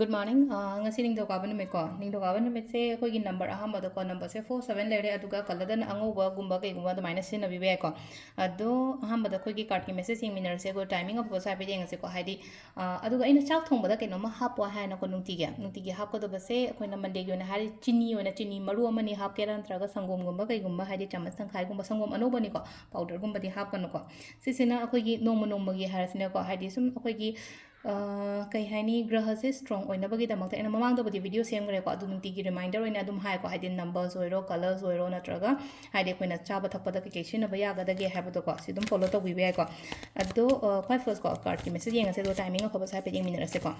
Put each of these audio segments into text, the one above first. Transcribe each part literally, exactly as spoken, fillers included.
Good morning. ꯑꯥ, ꯉꯁꯤ ꯅꯤꯡꯊꯧꯀꯥꯕ ꯅꯨꯃꯤꯠꯀꯣ꯫ ꯅꯤꯡꯊꯧꯀꯥꯕ ꯅꯨꯃꯤꯠꯁꯦ ꯑꯩꯈꯣꯏꯒꯤ ꯅꯝꯕꯔ ꯑꯍꯥꯟꯕꯗꯀꯣ, ꯅꯝꯕꯔꯁꯦ ꯐꯣꯔ ꯁꯕꯦꯟ ꯂꯩꯔꯦ, ꯑꯗꯨꯒ ꯀꯂꯔꯗꯅ ꯑꯉꯧꯕꯒꯨꯝꯕ ꯀꯩꯒꯨꯝꯕ ꯑꯗꯨꯃꯥꯏꯅ ꯁꯤꯖꯤꯟꯅꯕꯤꯕ ꯌꯥꯏꯀꯣ꯫ ꯑꯗꯣ ꯑꯍꯥꯟꯕꯗ ꯑꯩꯈꯣꯏꯒꯤ ꯀꯥꯔꯠꯀꯤ ꯃꯦꯁꯦꯖ ꯌꯦꯡꯃꯤꯟꯅꯔꯁꯦ, ꯑꯗꯨꯒ ꯇꯥꯏꯃꯤꯡ ꯑꯐꯕꯁꯨ ꯍꯥꯏꯐꯦꯠ ꯌꯦꯡꯉꯁꯦꯀꯣ꯫ ꯍꯥꯏꯗꯤ, ꯑꯥ, ꯑꯗꯨꯒ ꯑꯩꯅ ꯆꯥꯛ ꯊꯣꯡꯕꯗ ꯀꯩꯅꯣꯝꯃ ꯍꯥꯞꯄꯣ ꯍꯥꯏꯅꯀꯣ, ꯅꯨꯡꯇꯤꯒꯤ, ꯅꯨꯡꯇꯤꯒꯤ ꯍꯥꯞꯀꯗꯕꯁꯦ ꯑꯩꯈꯣꯏꯅ ꯃꯟꯗꯦꯒꯤ ꯑꯣꯏꯅ ꯍꯥꯏꯔꯤ, ꯆꯤꯅꯤ ꯑꯣꯏꯅ, ꯆꯤꯅꯤ ꯃꯔꯨ ꯑꯃꯅꯤ ꯍꯥꯞꯀꯦꯔꯥ, ꯅꯠꯇ꯭ꯔꯒ ꯁꯪꯒꯣꯝꯒꯨꯝꯕ ꯀꯩꯒꯨꯝꯕ, ꯍꯥꯏꯗꯤ ꯆꯥꯃꯁ ꯇꯪꯈꯥꯏꯒꯨꯝꯕ, ꯁꯪꯒꯣꯝ ꯑꯅꯧꯕꯅꯤꯀꯣ, ꯄꯥꯎꯗꯔꯒꯨꯝꯕꯗꯤ ꯍꯥꯞꯀꯅꯨꯀꯣ꯫ ꯁꯤꯁꯤꯅ ꯑꯩꯈꯣꯏꯒꯤ ꯅꯣꯡꯃ ꯅꯣꯡꯃꯒꯤ ꯍꯥꯏꯔꯁꯤꯅꯦꯀꯣ, ꯍꯥꯏꯗꯤ ꯁꯨꯝ ꯑꯩꯈꯣꯏꯒꯤ ꯑ, ꯀꯩ ꯍꯥꯏꯅꯤ, ꯒ꯭ꯔꯍꯁꯦ ꯁ꯭ꯇ꯭ꯔꯣꯡ ꯑꯣꯏꯅꯕꯒꯤꯗꯃꯛꯇ ꯑꯩꯅ ꯃꯃꯥꯡꯗꯕꯨꯗꯤ ꯚꯤꯗꯤꯑꯣ ꯁꯦꯝꯈ꯭ꯔꯦꯀꯣ, ꯑꯗꯨ ꯅꯨꯡꯇꯤꯒꯤ ꯔꯤꯃꯥꯏꯟꯗꯔ ꯑꯣꯏꯅ ꯑꯗꯨꯝ ꯍꯥꯏꯀꯣ, ꯍꯥꯏꯗꯤ ꯅꯝꯕꯔꯁ ꯑꯣꯏꯔꯣ, ꯀꯂꯔꯁ ꯑꯣꯏꯔꯣ, ꯅꯠꯇ꯭ꯔꯒ ꯍꯥꯏꯗꯤ ꯑꯩꯈꯣꯏꯅ ꯆꯥꯕ ꯊꯛꯄꯗ ꯀꯩꯀꯩ ꯁꯤꯖꯤꯟꯅꯕ ꯌꯥꯒꯗꯒꯦ ꯍꯥꯏꯕꯗꯣꯀꯣ, ꯁꯤ ꯑꯗꯨꯝ ꯐꯣꯂꯣ ꯇꯧꯕꯤꯕ ꯌꯥꯏꯀꯣ꯫ ꯑꯗꯣ, ꯑ, ꯈ꯭ꯋꯥꯏ ꯐꯥꯔꯁꯀꯣ, ꯀꯥꯔꯠꯀꯤ ꯃꯦꯁꯦꯖ ꯌꯦꯡꯉꯁꯦ, ꯑꯗꯨꯒ ꯇꯥꯏꯃꯤꯡ ꯑꯐꯕꯁꯨ ꯍꯥꯏꯐꯦꯠ ꯌꯦꯡꯃꯤꯟꯅꯔꯁꯦꯀꯣ꯫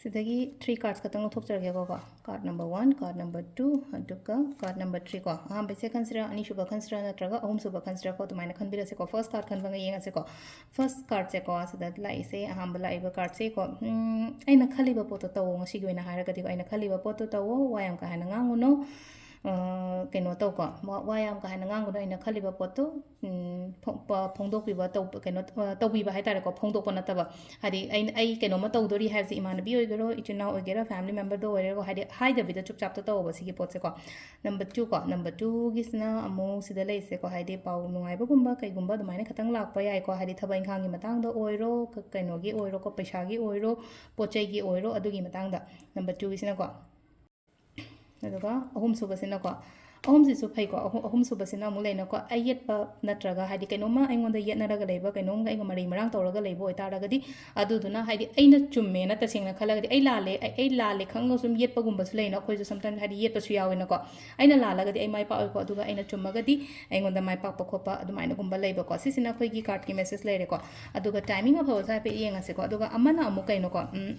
ꯁꯤꯗꯒꯤ ꯊ꯭ꯔꯤ ꯀꯥꯔꯠꯁ ꯈꯛꯇꯪ ꯂꯧꯊꯣꯛꯆꯔꯒꯦꯀꯣ꯫ Card number one, card number two, ꯑꯗꯨꯒ ꯀꯥꯔꯠ ꯅꯝꯕꯔ ꯊ꯭ꯔꯤ ꯀꯣ꯫ ꯑꯍꯥꯟꯕꯁꯦ ꯈꯟꯁꯤꯔꯥ, ꯑꯅꯤꯁꯨꯕ ꯈꯟꯁꯤꯔꯥ, ꯅꯠꯇ꯭ꯔꯒ ꯑꯍꯨꯝꯁꯨꯕ ꯈꯟꯁꯤꯔꯥꯀꯣ, ꯑꯗꯨꯃꯥꯏꯅ ꯈꯟꯕꯤꯔꯁꯦꯀꯣ꯫ ꯐꯥꯔꯁ ꯀꯥꯔꯠ ꯈꯟꯕꯒ ꯌꯦꯡꯉꯁꯦꯀꯣ꯫ ꯐꯥꯔꯁ ꯀꯥꯔꯠꯁꯦꯀꯣ, ꯁꯤꯗ ꯂꯥꯛꯏꯁꯦ, ꯑꯍꯥꯟꯕ ꯂꯥꯛꯏꯕ ꯀꯥꯔꯠꯁꯦꯀꯣ, ꯎꯝ, ꯑꯩꯅ ꯈꯜꯂꯤꯕ ꯄꯣꯠꯇꯣ ꯇꯧꯋꯣ꯫ ꯉꯁꯤꯒꯤ ꯑꯣꯏꯅ ꯍꯥꯏꯔꯒꯗꯤꯀꯣ, ꯑꯩꯅ ꯈꯜꯂꯤꯕ ꯄꯣꯠꯇꯣ ꯇꯧꯋꯣ, ꯋꯥ ꯌꯥꯝ ꯀꯥ ꯍꯦꯟꯅ ꯉꯥꯡꯉꯨꯅꯣ꯫ ꯑ, ꯀꯩꯅꯣ ꯇꯧꯀꯣ, ꯋꯥ, ꯋꯥ ꯌꯥꯝ ꯀꯥ ꯍꯦꯟꯅ ꯉꯥꯡꯒꯅꯨ꯫ ꯑꯩꯅ ꯈꯜꯂꯤꯕ ꯄꯣꯠꯇꯣ, ꯎꯝ, ꯐꯣ-, ꯄ-, ꯐꯣꯡꯗꯣꯛꯄꯤꯕ, ꯇꯧ-, ꯀꯩꯅꯣ, ꯑ, ꯇꯧꯕꯤꯕ ꯍꯥꯏ ꯇꯥꯔꯦꯀꯣ, ꯐꯣꯡꯗꯣꯛꯄ ꯅꯠꯇꯕ꯫ ꯍꯥꯏꯗꯤ, ꯑꯩꯅ, ꯑꯩ ꯀꯩꯅꯣꯝꯃ ꯇꯧꯗꯣꯔꯤ ꯍꯥꯏꯕꯁꯦ, ꯏꯃꯥꯟꯅꯕꯤ ꯑꯣꯏꯒꯦꯔꯣ, ꯏꯆꯤꯟ ꯏꯅꯥꯎ ꯑꯣꯏꯒꯦꯔꯥ, ꯐꯦꯃꯤꯂꯤ ꯃꯦꯝꯕꯔꯗ ꯑꯣꯏꯒꯦꯔꯥꯀꯣ, ꯍꯥꯏꯗꯤ, ꯍꯥꯏꯗꯕꯤꯗ ꯆꯨꯞ ꯆꯥꯞꯇ ꯇꯧꯕ ꯁꯤꯒꯤ ꯄꯣꯠꯁꯦꯀꯣ꯫ ꯅꯝꯕꯔ ꯇꯨ ꯀꯣ, ꯅꯝꯕꯔ ꯇꯨꯒꯤꯁꯤꯅ ꯑꯃꯨꯛ ꯁꯤꯗ ꯂꯩꯁꯦꯀꯣ, ꯍꯥꯏꯗꯤ, ꯄꯥꯎ ꯅꯨꯡꯉꯥꯏꯕꯒꯨꯝꯕ ꯀꯩꯒꯨꯝꯕ ꯑꯗꯨꯃꯥꯏꯅ ꯈꯤꯇꯪ ꯂꯥꯛꯄ ꯌꯥꯏꯀꯣ, ꯍꯥꯏꯗꯤ, ꯊꯕꯛ ꯏꯪꯈꯥꯡꯒꯤ ꯃꯇꯥꯡꯗ ꯑꯣꯏꯔꯣ, ꯀ-, ꯀꯩꯅꯣꯒꯤ ꯑꯣꯏꯔꯣꯀꯣ, ꯄꯩꯁꯥꯒꯤ ꯑꯣꯏꯔꯣ, ꯄꯣꯠ ꯆꯩꯒꯤ ꯑꯣꯏꯔꯣ, ꯑꯗꯨꯒꯤ ꯃꯇꯥꯡꯗ꯫ ꯅꯝꯕꯔ ꯇꯨꯒꯤꯁꯤꯅꯀꯣ꯫ ꯑꯗꯨꯒ ꯑꯍꯨꯝꯁꯨꯕꯁꯤꯅꯀꯣ, ꯑꯍꯨꯝꯁꯤꯁꯨ ꯐꯩꯀꯣ꯫ ꯑꯍꯨꯝ, ꯑꯍꯨꯝꯁꯨꯕꯁꯤꯅ ꯑꯃꯨꯛ ꯂꯩꯅꯀꯣ, ꯑꯌꯦꯠꯄ ꯅꯠꯇ꯭ꯔꯒ ꯍꯥꯏꯗꯤ ꯀꯩꯅꯣꯝꯃ ꯑꯩꯉꯣꯟꯗ ꯌꯦꯠꯅꯔꯒ ꯂꯩꯕ, ꯀꯩꯅꯣꯝꯒ ꯑꯩꯒ ꯃꯔꯩ ꯃꯔꯥꯡ ꯇꯧꯔꯒ ꯂꯩꯕ ꯑꯣꯏꯇꯥꯔꯒꯗꯤ, ꯑꯗꯨꯗꯨꯅ ꯍꯥꯏꯗꯤ ꯑꯩꯅ ꯆꯨꯝꯃꯦꯅ ꯇꯁꯦꯡꯅ ꯈꯜꯂꯒꯗꯤ, ꯑꯩ ꯂꯥꯜꯂꯦ, ꯑꯩ, ꯑꯩ ꯂꯥꯜꯂꯦ ꯈꯪꯉꯒ ꯁꯨꯝ ꯌꯦꯠꯄꯒꯨꯝꯕꯁꯨ ꯂꯩꯅ, ꯑꯩꯈꯣꯏꯁꯨ sometimes ꯍꯥꯏꯗꯤ ꯌꯦꯠꯄꯁꯨ ꯌꯥꯎꯋꯦꯅꯀꯣ꯫ ꯑꯩꯅ ꯂꯥꯜꯂꯒꯗꯤ ꯑꯩ ꯃꯥꯏ ꯄꯥꯛꯑꯣꯏꯀꯣ, ꯑꯗꯨꯒ ꯑꯩꯅ ꯆꯨꯝꯃꯒꯗꯤ ꯑꯩꯉꯣꯟꯗ ꯃꯥꯏ ꯄꯥꯛꯄ ꯈꯣꯠꯄ ꯑꯗꯨꯃꯥꯏꯅꯒꯨꯝꯕ ꯂꯩꯕꯀꯣ꯫ ꯁꯤꯁꯤꯅ ꯑꯩꯈꯣꯏꯒꯤ ꯀꯥꯔꯠꯀꯤ ꯃꯦꯁꯦꯖ ꯂꯩꯔꯦꯀꯣ꯫ ꯑꯗꯨꯒ ꯇꯥꯏꯃꯤꯡ ꯑꯐꯕꯁꯨ ꯍꯥꯏꯐꯦꯠ ꯌꯦꯡꯉꯁꯦꯀꯣ꯫ ꯑꯗꯨꯒ ꯑꯃꯅ ꯑꯃꯨꯛ ꯀꯩꯅꯣꯀꯣ, ꯎꯝ,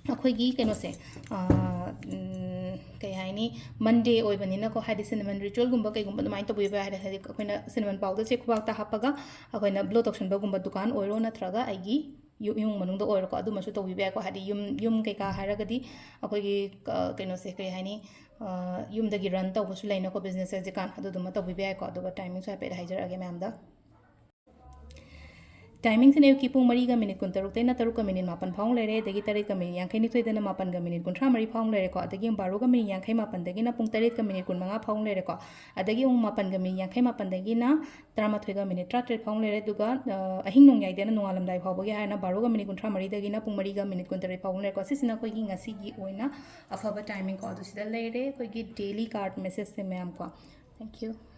ꯑꯩꯈꯣꯏꯒꯤ ꯀꯩꯅꯣꯁꯦ, ꯑ, ꯎꯝ, ꯀꯩ ꯍꯥꯏꯅꯤ, ꯃꯟꯗꯦ ꯑꯣꯏꯕꯅꯤꯅꯀꯣ, ꯍꯥꯏꯗꯤ ꯁꯤꯅꯃꯟ ꯔꯤꯆꯨꯋꯦꯜꯒꯨꯝꯕ ꯀꯩꯒꯨꯝꯕ ꯑꯗꯨꯃꯥꯏꯅ ꯇꯧꯕꯤꯕ ꯌꯥꯏ꯫ ꯍꯥꯏꯗꯤ ꯑꯩꯈꯣꯏꯅ ꯁꯤꯅꯃꯟ ꯄꯥꯎꯗꯔꯁꯦ ꯈꯨꯕꯥꯛꯇ ꯍꯥꯞꯄꯒ ꯑꯩꯈꯣꯏꯅ ꯕ꯭ꯂꯣ ꯇꯧꯁꯟꯕꯒꯨꯝꯕ ꯗꯨꯀꯥꯟ ꯑꯣꯏꯔꯣ, ꯅꯠꯇ꯭ꯔꯒ ꯑꯩꯒꯤ ꯌꯨ- ꯏꯃꯨꯡ ꯃꯅꯨꯡꯗ ꯑꯣꯏꯔꯣꯀꯣ, ꯑꯗꯨꯃꯁꯨ ꯇꯧꯕꯤꯕ ꯌꯥꯏꯀꯣ꯫ ꯍꯥꯏꯗꯤ ꯌꯨꯝ ꯌꯨꯝ ꯀꯩꯀꯥ ꯍꯥꯏꯔꯒꯗꯤ ꯑꯩꯈꯣꯏꯒꯤ ꯀ- ꯀꯩꯅꯣꯁꯦ ꯀꯔꯤ ꯍꯥꯏꯅꯤ, ꯑ, ꯌꯨꯝꯗꯒꯤ ꯔꯟ ꯇꯧꯕꯁꯨ ꯂꯩꯅꯀꯣ, ꯕꯤꯖꯤꯅꯦꯁ ꯍꯧꯖꯤꯛꯀꯥꯟ, ꯑꯗꯨꯗꯨꯃ ꯇꯧꯕꯤꯕ ꯌꯥꯏꯀꯣ꯫ ꯑꯗꯨꯒ ꯇꯥꯏꯃꯤꯡꯁꯨ ꯍꯥꯏꯐꯦꯠ ꯍꯥꯏꯖꯔꯛꯑꯒꯦ ꯃꯌꯥꯝꯗ꯫ ꯇꯥꯏꯃꯤꯡꯁꯤꯅ ꯑꯌꯨꯛꯀꯤ ꯄꯨꯡ ꯃꯔꯤꯒ ꯃꯤꯅꯤꯠ ꯀꯨꯟꯇꯔꯨꯛꯇꯩꯅ ꯇꯔꯨꯛꯀ ꯃꯤꯅꯤꯠ ꯃꯥꯄꯟ ꯐꯥꯎ ꯂꯩꯔꯦ, ꯑꯗꯒꯤ ꯇꯔꯦꯠꯀ ꯃꯤꯅꯤꯠ ꯌꯥꯡꯈꯩꯅꯤꯊꯣꯏꯗꯅ ꯃꯥꯄꯟꯒ ꯃꯤꯅꯤꯠ ꯀꯨꯟꯊ꯭ꯔꯥ ꯃꯔꯤ ꯐꯥꯎ ꯂꯩꯔꯦꯀꯣ꯫ ꯑꯗꯒꯤ ꯄꯨꯡ ꯕꯥꯔꯣꯒ ꯃꯤꯅꯤꯠ ꯌꯥꯡꯈꯩ ꯃꯥꯄꯟꯗꯒꯤꯅ ꯄꯨꯡ ꯇꯔꯦꯠꯀ ꯃꯤꯅꯤꯠ ꯀꯨꯟꯃꯉꯥ ꯐꯥꯎ ꯂꯩꯔꯦꯀꯣ꯫ ꯑꯗꯒꯤ ꯄꯨꯡ ꯃꯥꯄꯟꯒ ꯃꯤꯅꯤꯠ ꯌꯥꯡꯈꯩ ꯃꯥꯄꯟꯗꯒꯤꯅ ꯇꯔꯥꯃꯥꯊꯣꯏꯒ ꯃꯤꯅꯤꯠ ꯇꯔꯥꯇꯔꯦꯠ ꯐꯥꯎ ꯂꯩꯔꯦ꯫ ꯑꯗꯨꯒ, ꯑ, ꯑꯍꯤꯡ ꯅꯣꯡꯌꯥꯏꯗꯅ ꯅꯣꯡꯉꯥꯜꯂꯝꯗꯥꯏ ꯐꯥꯎꯕꯒꯤ ꯍꯥꯏꯅ ꯕꯥꯔꯣꯒ ꯃꯤꯅꯤꯠ ꯀꯨꯟꯊ꯭ꯔꯥ ꯃꯔꯤꯗꯒꯤꯅ ꯄꯨꯡ ꯃꯔꯤꯒ ꯃꯤꯅꯤꯠ ꯀꯨꯟꯇꯔꯦꯠ ꯐꯥꯎꯕ ꯂꯩꯔꯦꯀꯣ꯫ ꯁꯤꯁꯤꯅ ꯑꯩꯈꯣꯏꯒꯤ ꯉꯁꯤꯒꯤ ꯑꯣꯏꯅ ꯑꯐꯕ ꯇꯥꯏꯃꯤꯡꯀꯣ꯫ ꯑꯗꯨ ꯁꯤꯗ ꯂꯩꯔꯦ ꯑꯩꯈꯣꯏꯒꯤ ꯗꯦꯂꯤ ꯀꯥꯔꯠ ꯃꯦꯁꯦꯖꯁꯦ ꯃꯌꯥꯝꯀꯣ꯫ Thank you꯫